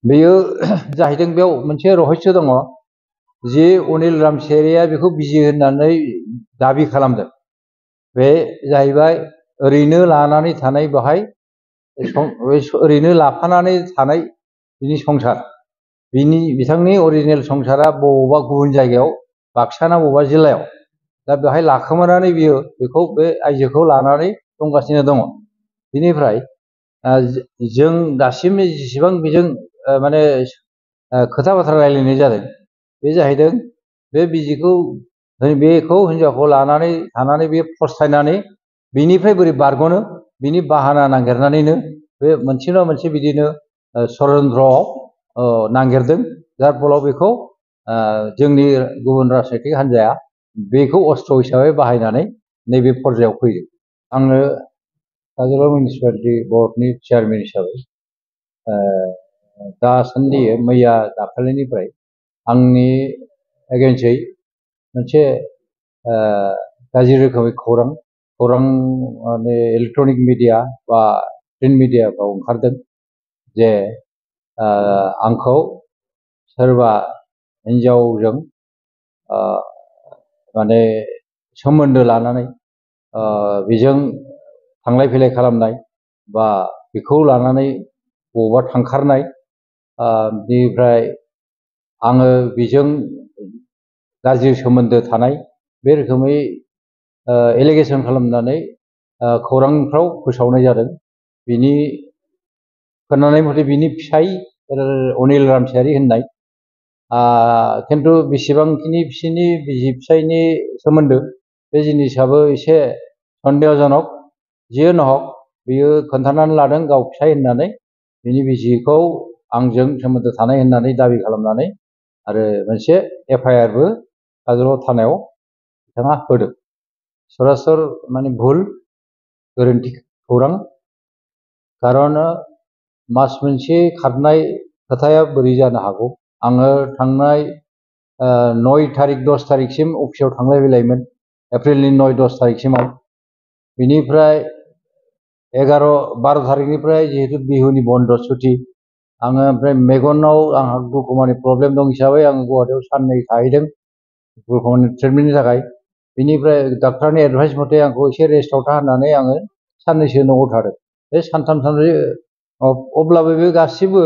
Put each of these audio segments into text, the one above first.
बेयो जाहैदों बेयाव मोनसे रहस्य दङ जे अनिल रामसियारिया बेखौ बिजि होननानै दाबि खालामदों। बे जाहैबाय ओरैनो लानानै थानाय बेहाय ओरैनो लाफानानै थानाय बिनि संसार, बिथांनि अरिजिनेल संसारा बबेबा गुबुन जायगायाव बाक्साना बबेबा जिल्लायाव, दा बेहाय लाखोमानानै बियो बेखौ बे आइजोखौ लानानै दंगासिनो दङ। बिनिफ्राय जों दासिम जेसेबां बेजों माने खोथा बाथ्रा रायलायनाय जादों बे जाहैदों बे बिजिखौ बेखौ हिनजावखौ लानानै थानानै बे फस्थायनानै बिनिफ्राय बोरै बारग'नो बिनि बाहाना नागिरनानैनो बे मोनसे नङा मोनसे बिदिनो षड़यन्त्रआव नागिरदों, जार फलाव बेखौ जोंनि गुबुन राजनैतिक हान्जाया बेखौ अस्त्र हिसाबै बाहायनानै नैबे पर्यायाव फैदों। आङो काजोलगाव मिउनिसिपालिटि बर्डनि चेयारमेन हिसाबै दासान्दि मैया दाखालिनिफ्राय आंनि एगेन्स्टै मोनसे गाज्रि रोखोमै खौरां माने इलेक्ट्रनिक मिडिया बा प्रिन्ट मिडियाफ्राव ओंखारदों जे आंखौ सोरबा हिन्जावजों माने सोमोन्दो लानानै बेजों थांलाय फैलाय खालामनाय बा बेखौ लानानै बबावबा थांखारनाय, बेनिफ्राय आङो बेजों गाज्रि सोमोन्दो थानाय बे रोखोमै एलिगेसन खालामनानै खौरांफ्राव फोसावनाय जादों। बिनि खोनानाय मथे बिनि फिसाय अनिल रामसियारि होननाय, खिन्थु बेसेबांखिनि बिसिनि बिसि फिसायनि सोमोन्दो बे जिनिसाबो एसे सन्देहजनक। जियानो हक बियो खोन्थानानै लादों गाव फिसाय होननानै, बिनि बिसिखौ आंजों सोमोन्दो थानाय होननानै दाबि खालामनानै आरो मोनसे एफआइआरबो काजोलगाव थानायाव बिथाङा होदों। सरासर माने भुल गोरोन्थि खौरां, खारन मास मोनसे खारनाय खोथाया बोरै जानो हागौ। आङो थांनाय 9 तारिख 10 तारिखसिम अफिसाव थांलाय फैलायमोन, एप्रिलनि 9-10 तारिखसिमाव। बिनिफ्राय 11-12 तारिखनिफ्राय जिहेतु बिहुनि बन्द सुथि, आङो ओमफ्राय मेगनाव आंहा ग्लुक'मानि प्रब्लेम दं हिसाबै आङो गुवाहाटियाव साननै थाहैदों ग्लुक'मानि ट्रिटमेन्टनि थाखाय। बिनिफ्राय डाक्टारनि एडभाइस मथे आंखौ एसे रेस्टआव था होननानै आङो साननैसो न'आव थादों। बे सानथाम सानब्रै अब्लाबो बे गासिबो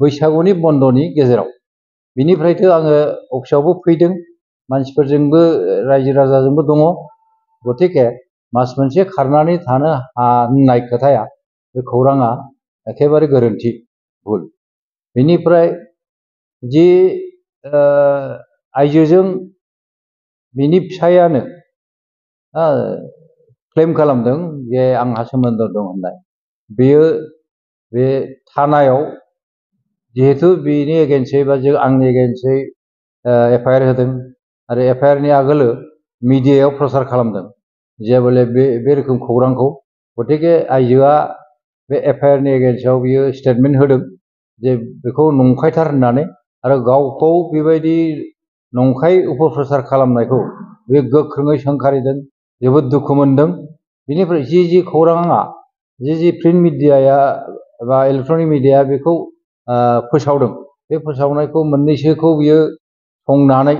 बैसागुनि बन्दनि गेजेराव। बिनिफ्रायथ' आङो अफिसावबो फैदों, मानसिफोरजोंबो रायजो राजाजोंबो दङ। गतिके मास मोनसे खारनानै थानो होननाय खोथाया, बे खौराङा एखेबारे गोरोन्थि, भुल। बिनिफ्राय जि आइजोजों बिनि फिसायानो क्लेम खालामदों जे आंहा सोमोन्दो दं होननाय, बेयो बे थानायाव जिहेतु बिनि एगेन्स्टै बा आंनि एगेन्स्टै एफआइआर होदों आरो एफआइआरनि आगोलो मिडियायाव प्रसार खालामदों जे बले बे रोखोम खौरांखौ। गतिके आइजोआ बे एफआइआरनि एगेन्स्टआव बियो स्टेटमेन्ट होदों जे बेखौ नंखायथार होननानै, आरो गावखौ बेबायदि नंखाय अपप्रचार खालामनायखौ बे गोख्रोङै सोंखारिदों, जोबोद दुखु मोनदों। बिनिफ्राय जि खौराङा जि प्रिन्ट मिडियाया बा इलेक्ट्रनिक मिडिया बेखौ फोसावदों, बे फोसावनायखौ मोननैसोखौ बियो संनानै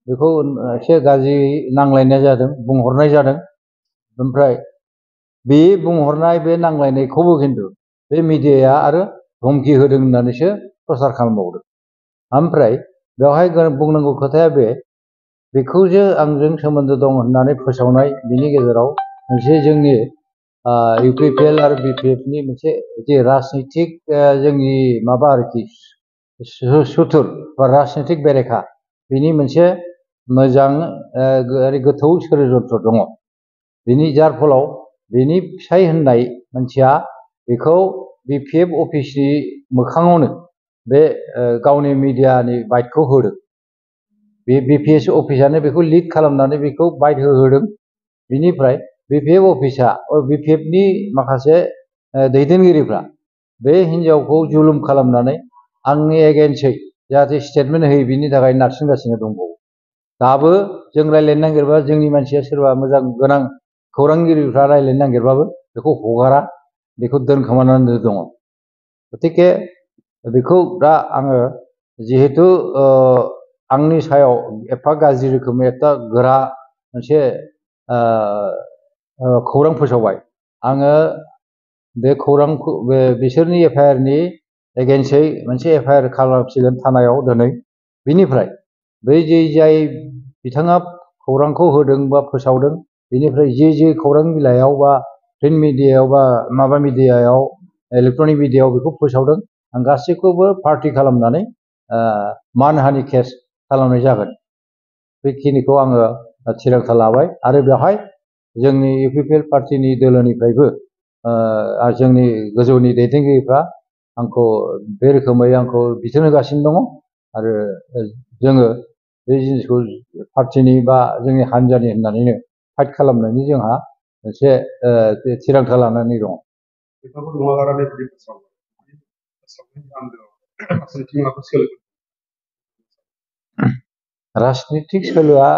बेखौ एसे गाज्रि नांलायनाय जादों, बुंहरनाय जादों। ओमफ्राय बे बुंहरनाय बे नांलायनायखौबो खिन्थु बे मिडियाया आरो धमकि होदों होननानैसो प्रसार खालामबावदों। ओमफ्राय बेवहाय बुंनांगौ खोथाया बेखौ जे आंजों सोमोन्दो दं होननानै फोसावनाय, बिनि गेजेराव मोनसे जोंनि इउपिपिएल आरो बिपिएफनि मोनसे जे राजनितिक जोंनि माबा आरोखि सुथुर बा राजनितिक बेरेखा, बिनि मोनसे मोजां गोथौ षड़यन्त्र दङ। बिनि जार फलाव बिनि फिसाय होननाय मानसिया बेखौ बिपिएफ अफिसनि मोखाङावनो बे गावनि मिडियानि बाइटखौ होदों। बे बिपिएफ अफिसानो बेखौ लिक खालामनानै बेखौ बाइट होहोदों। बिनिफ्राय बिपिएफ अफिसा बिपिएफनि माखासे दैदेनगिरिफ्रा बे हिन्जावखौ जुलुम खालामनानै आंनि एगेन्स्टै जाहाथे स्टेटमेन्ट होयो बिनि थाखाय नारसिनगासिनो दंबावो। दाबो जों रायज्लायनो नागिरबा, जोंनि मानसिया सोरबा मोजां गोनां खौरांगिरिफ्रा रायज्लायनो नागिरबाबो बेखौ हगारा, बेखौ दोनखोमानानै दङ। गतिके बेखौ दा आङो जिहेतु आंनि सायाव एफा गाज्रि रोखोमै एफा गोरा मोनसे खौरां फोसावबाय आङो बे खौरांखौ बिसोरनि एफआइआर नि एगेन्स्टै मोनसे एफआइआर खालामसिगोन थानायाव दिनै बिनिफ्राय बै जाय बिथाङा खौरांखौ होदों बा फोसावदों बिनिफ्राय जे खौरां बिलाइयाव बा प्रिन्ट मिडियायाव बा माबा मिडियायाव इलेक्ट्रनिक मिडियायाव बेखौ फोसावदों आं गासैखौबो पार्टि खालामनानै मानहानि केस खालामनाय जागोन बेखिनिखौ आङो थिरांथा लाबाय आरो बेवहाय जोंनि इउपिपिएल पार्टिनि दोलोनिफ्रायबो जोंनि गोजौनि दैदेनगिरिफ्रा आंखौ बे रोखोमै आंखौ बिथोन होगासिनो दङ आरो जोङो बे जिनिसखौ पार्टिनि बा जोंनि हान्जानि होननानैनो फाइट खालामनायनि जोंहा मोनसे थिरांथा लानानै दङ। राजनितिक सोलोआ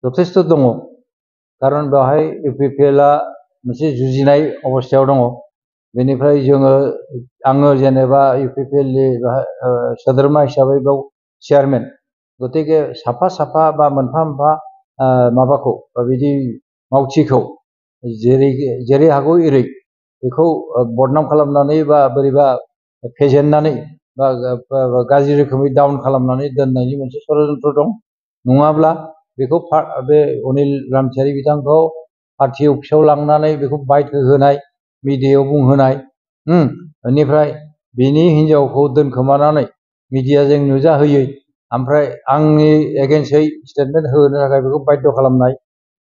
जथेस्थ' दङ खारन बेवहाय इउपिपिएलआ मोनसे जुजिनाय अबस्थायाव दङ बेनिफ्राय आङो जेनेबा इउपिपिएलनि सोद्रोमा हिसाबै बेयाव चेयारमेन गतिके साफा साफा बा मोनफा मोनफा माबाखौ बिदि मावथिखौ जेरै हागौ एरै बेखौ बदनाम खालामनानै बा बोरैबा फेजेननानै बा गाज्रि रोखोमै डाउन खालामनानै दोननायनि मोनसे षड़यन्त्र दं नङाब्ला बेखौ बे अनिल रामसियारि बिथांखौ पार्टि अफिसाव लांनानै बेखौ बाइट होहोनाय मिडियायाव बुंहोनाय बेनिफ्राय बिनि हिनजावखौ दोनखोमानानै मिडियाजों नुजाहोयै ओमफ्राय आंनि एगेन्स्टै स्टेटमेन्ट होनो थाखाय बेखौ बाध्य खालामनाय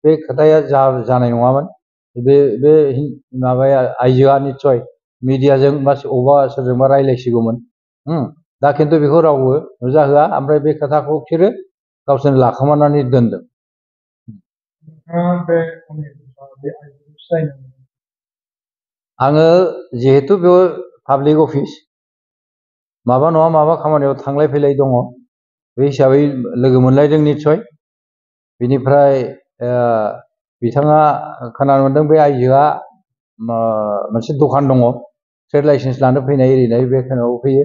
बे खोथाया जानाय नङामोन बे माबाया आइजोआ निस्सय मिडियाजों बा अबा सोरजोंबा रायज्लायसिगौमोन दा खिन्थु बेखौ रावबो नुजाहोआ ओमफ्राय बे खोथाखौ बिसोरो गावसोरनो लाखोमानानै दोनदों। आङो जिहेतु बेयाव पाब्लिक अफिस माबा नङा माबा खामानियाव थांलाय फैलाय दङ बे हिसाबै लोगो मोनलायदों निस्सय बिनिफ्राय बिथाङा खोनानो मोनदों बे आइजोआ मोनसे दखान दङ ट्रेड लाइसेन्स लानो फैनाय एरिनाय बे खोनायाव फैयो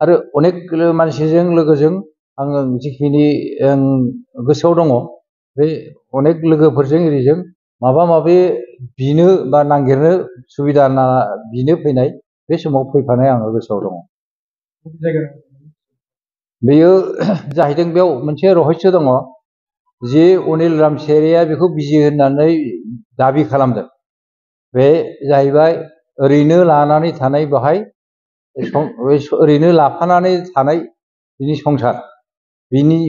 आरो अनेक मानसिजों लोगोजों आङो जिखिनि गोसोआव दङ बे अनेक लोगोफोरजों एरिजों माबा माबि बिनो बा नागिरनो सुबिदा बिनो फैनाय बे समाव फैफानाय आङो गोसोआव दङ। बेयो जाहैदों बेयाव मोनसे रहस्य दङ जे अनिल रामसियारिया बेखौ बिजि होननानै दाबि खालामदों बे जाहैबाय ओरैनो लानानै थानाय बेवहाय ओरैनो लाफानानै थानाय बिनि संसार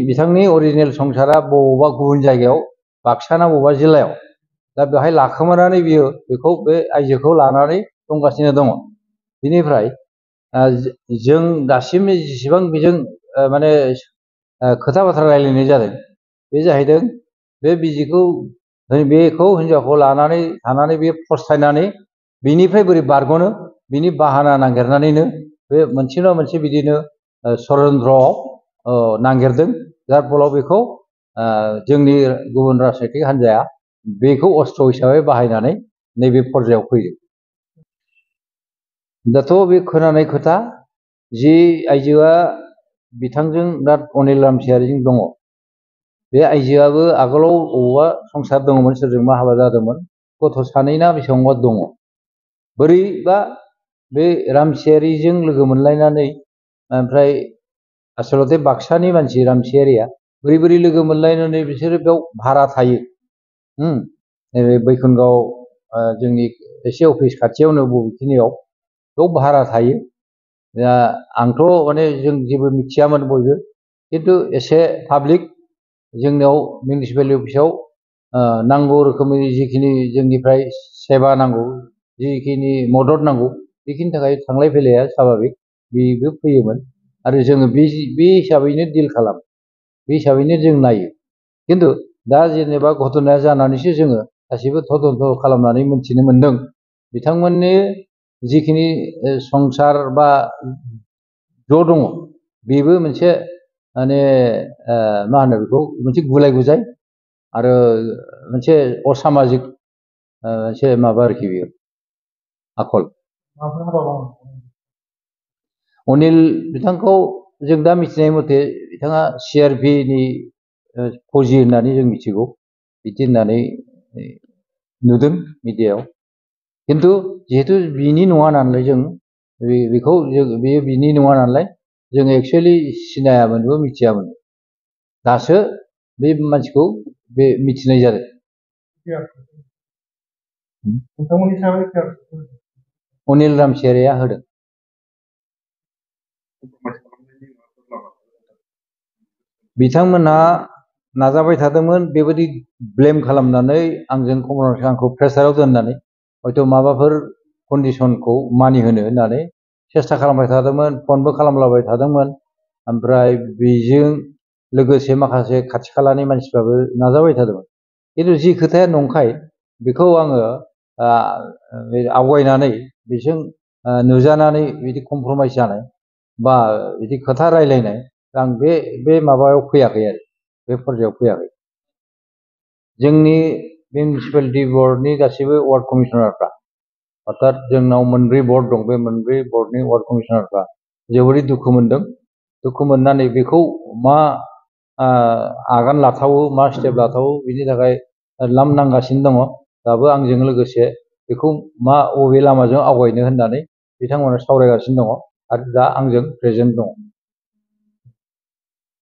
बिथांनि अरिजिनेल संसारा बबावबा गुबुन जायगायाव बाक्साना बबेबा जिल्लायाव दा बेवहाय लाखोमानानै बियो बेखौ बे आइजोखौ लानानै दंगासिनो दङ बिनिफ्राय जों दासिम जेसेबां बेजों माने खोथा बाथ्रा रायलायनाय जादों बे जाहैदों बे बेखौ हिनजावखौ लानानै थानानै बे फस्थायनानै बिनिफ्राय बोरै बारग'नो बिनि बाहाना नागिरनानैनो बे मोनसे नङा मोनसे बिदिनो षड़यन्त्रआव नागिरदों जाय फलाव बेखौ जोंनि गुबुन राजनैतिक हान्जाया बेखौ अस्त्र हिसाबै बाहायनानै नैबे पर्यायाव फैदों। दाथ' बे खोनानाय खोथा जि आइजोआ बिथांजों दा अनिल रामसियारिजों दङ बे आइजोआबो आगोलाव बबावबा संसार दङमोन सोरजोंबा हाबा जादोंमोन गथ' सानैना बेसेबांबा दङ बोरैबा बे रामसियारिजों लोगो मोनलायनानै ओमफ्राय आसलथे बाक्सानि मानसि रामसियारिया बोरै लोगो मोनलायनानै बिसोरो बेयाव भारा थायो नैबे बैकुन्ठगाव जोंनि एसे अफिस खाथियावनो बबेखिनियाव बेयाव भारा थायो दा आंथ' माने जों जेबो मिथियामोन बयबो खिन्थु एसे पाब्लिक जोंनियाव मिउनिसिपेल अफिसाव नांगौ रोखोमनि जिखिनि जोंनिफ्राय सेवा नांगौ जिखिनि मदद नांगौ बेखिनि थाखाय थांलाय फैलाया स्वाभाबिक बेबो फैयोमोन आरो जोङो बे हिसाबैनो डिल खालामो बे हिसाबैनो जों नायो खिन्थु दा जेनेबा घटनाया जानानैसो जोङो गासिबो तदन्त खालामनानै मोनथिनो मोनदों बिथांमोननि जिखिनि संसार बा ज' दङ बेबो मोनसे माने मा होनो बेखौ मोनसे गुलाय गुजाय आरो मोनसे असामाजिक मोनसे माबा आरोखि बेयो आखल अनिल बिथांखौ जों दा मिथिनाय मथे बिथाङा CRPनि फौजि होननानै जों मिथिगौ, बिदि होननानै नुदों मिडियायाव। खिन्थु जिहेतु बिनि नङा नालाय जों बेखौ बेयो बिनि नङा नालाय जों एक्सुवेलि सिनायामोनबो मिथियामोन। दासो बे मानसिखौ बे मिथिनाय जादों। अनिल रामसियारिया होदों। बिथांमोनहा नाजाबाय थादोंमोन बेबायदि ब्लेम खालामनानै आंजों कमलनाथ आंखौ प्रेसाराव दोननानै हयथ' माबाफोर कन्डिसनखौ मानिहोनो होननानै सेस्था खालामबाय थादोंमोन, फनबो खालामलाबाय थादोंमोन। ओमफ्राय बेजों लोगोसे माखासे खाथि खालानि मानसिफ्राबो नाजाबाय थादोंमोन। खिन्थु जि खोथाया नंखाय बेखौ आङो आवगायनानै बेजों नुजानानै बिदि कमप्रमाइस जानाय बा बिदि खोथा रायलायनाय आं बे माबायाव फैयाखै आरो बे पर्यायाव फैयाखै। जोंनि मिउनिसिपालिटि बर्डनि गासैबो वार्ड कमिसनारफ्रा अर्थात जोंनाव मोनब्रै बर्ड दं, बे मोनब्रै बर्डनि वार्ड कमिसनारफ्रा जोबोरै दुखु मोनदों। दुखु मोननानै बेखौ मा आगान लाथावो, मा स्टेप लाथावो बिनि थाखाय लामनांगासिनो दङ। दाबो आंजों लोगोसे बेखौ बबे लामाजों आवगायनो होननानै बिथांमोना सावरायगासिनो दङ आरो दा आंजों प्रेजेन्ट दङ।